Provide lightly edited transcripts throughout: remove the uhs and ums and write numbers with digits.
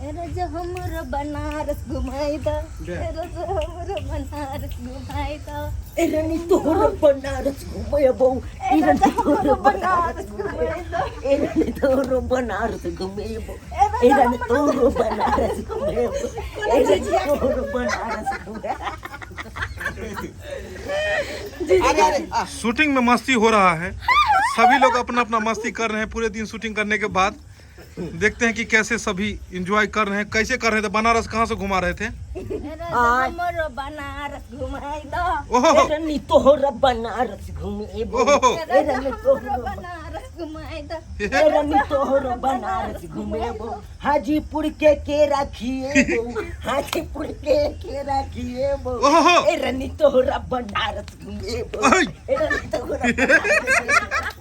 रोज हमरो बनारस घुमाई द, रोज हमरो बनारस घुमाई द। एरनी तोहरो बनारस घुमेबौ, एरनी तोहरो बनारस घुमेबौ, एरनी तोहरो बनारस घुमेबौ, एरनी तोहरो बनारस घुमेबौ, एरनी तोहरो बनारस घुमेबौ। शूटिंग में मस्ती हो रहा है, सभी लोग अपना अपना मस्ती कर रहे हैं। पूरे दिन शूटिंग करने के बाद देखते हैं कि कैसे सभी एंजॉय कर रहे हैं, कैसे कर रहे थे। बनारस कहाँ से घुमा रहे थे? हमरो बनारस घुमाई दो। ओहो, एरनी तोहरो बनारस घुमेबौ, ओहो, एरनी तोहरो बनारस घुमाई दो, एरनी तोहरो बनारस घुमेबौ, हाजीपुर के केरा खिएबौ, हाजीपुर के केरा खिएबौ, ओहो, एरनी तोहरा बनारस घुमेबौ, ओए। एरनी तोहरा बनारस।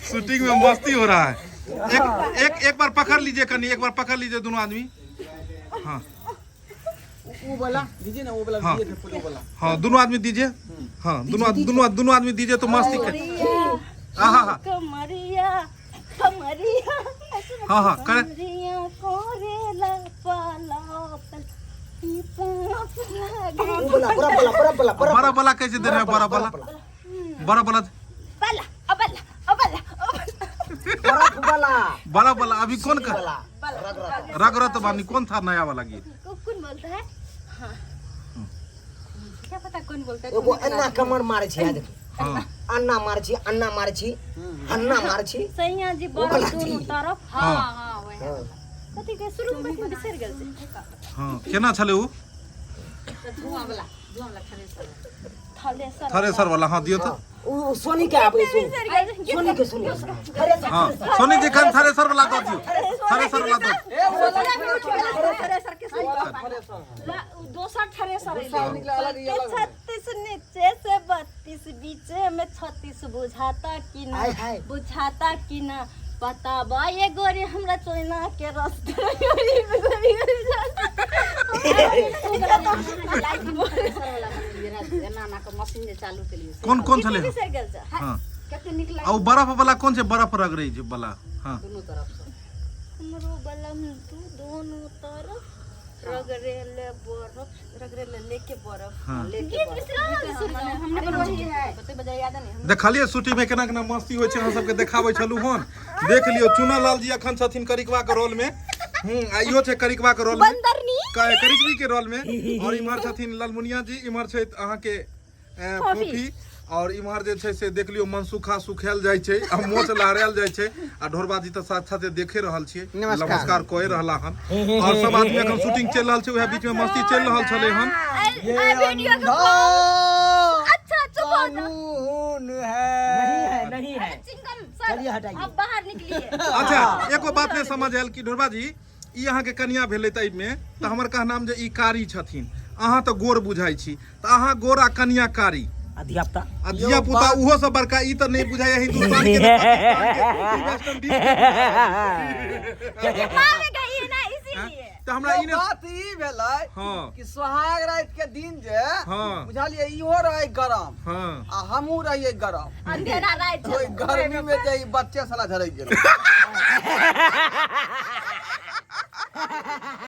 शूटिंग में मस्ती हो रहा है। एक एक एक बार पकड़ लीजिए कनी, एक बार पकड़ लीजिए दोनों आदमी। हाँ, वो वाला दीजिए ना, वो वाला। हाँ। दिए थे वो वाला। हाँ, दोनों आदमी दीजिए। हाँ, दोनों दोनों दोनों आदमी दीजिए तो मस्ती कर। हाँ हाँ हाँ। कमरिया कमरिया। हाँ हाँ, करे। कमरिया कोरेला पाला पल पाप लागे। वो वाला बड़ा वाला, बड़ा वाला, बड़ा। बड़ा वाला कैसे दे रहे हैं? बड़ा वाला, बड़ा वाला। बला अबला अबला अबला। बड़ा वाला। बड़ा वाला अभी कौन कर वाला रग रग। रग रत बानी कौन था नया वाला गीत? कौन बोलता है? हाँ, क्या पता कौन बोलता है। एगो अन्ना कमर मारे छी, याद। हाँ। अन्ना मारे छी, अन्ना मारे छी, अन्ना मारे छी। सैया जी वो बड़ वाला दोनों जी। तरफ। हाँ। हाँ हाँ, वही। कथी के शुरू में कथी बिसर गेल छै। हाँ, केना छलै उ? थलेसर। थ्रेसर वाला, हाँ, दियौ तऽ। उ सोनी के आबै, सोनी, सोनी के, सोनी थ्रेसर। हाँ, सोनी जी, खन थ्रेसर वाला दऽ दियौ, थ्रेसर वाला दऽ। दोसर थ्रेसर। निकला अलग, ये अलग है। 36 नीचे से 32, बीचे में 36, बुझाता कि ना? हाय हाय। बुझाता कि ना? पता बा ये गोरी हमरा चोइना के रस गोरी गोरी गोरी। कोन कोन छलै? बिसरि गेल छै। हाँ, आ उ बरफ वाला कोन छै? बरफ रगड़ै छै वाला, हाँ। हमरो बलम तू दोनों तरफ रगड़ेले बरफ, रगड़ेले लेके बरफ। हाँ। गीत बिसरा गेल छै। देखलियै शूटिंग में केना केना मस्ती होइ छै, अहाँ सबके देखाबै छलहुँ हन। देख लियौ, चुना लाल जी अखन छथिन करिकवा के रोल में। आ इहो छै करिकवा के रोल में। बंदरनी। करिकवी के रोल में। और इम्हर छथिन ललमुनिया जी, इम्हर छै अहाँके फोफी, और इम्हर जे छै से देख लियौ मनसुखा सुखायल जाइ छै आ मोछ लहरायल जाइ छै। आ ढोरबा जी तऽ साथ साथे देखे रहल छियै, नमस्कार कए रहला हन। और सब आदमी एखन शूटिंग चलि रहल छै, उएह बीच में मस्ती चलि रहल छलै हन। वीडियो के अच्छा, चुप हो जाओ। कानून है। नहीं है, नहीं है। चिंगम सर। चलिए, हटाइए। अब बाहर निकलिए। अच्छा, एगो बात नहि समझ आयल कि ढोरबा जी, ई अहाँके कनिया भेलै तऽ एहिमे तऽ हमर कहनाम जे ई कारी छथिन, अहाँ तऽ गोर बुझाइ छी, तऽ अहाँ गोर आ कनिया कारी। आ धियापुता? आ धिया पुता ओहो सब बड़का। ई तऽ नहि बुझाइया हिंदुस्तान के ने पाकिस्तान के, ई वेस्ट इंडीज के। मामे गई है ना, इसीलिए। तऽ हमरा ई यौ, नहि बात ई भेलै कि सोहाग राति के दिन जे बुझलियै, इहो रहै गरम आ हमहूँ रहियै गरम। अंधेरा रात। ओहि गर्मी में जे ई बच्चे साला झरकि गेलै।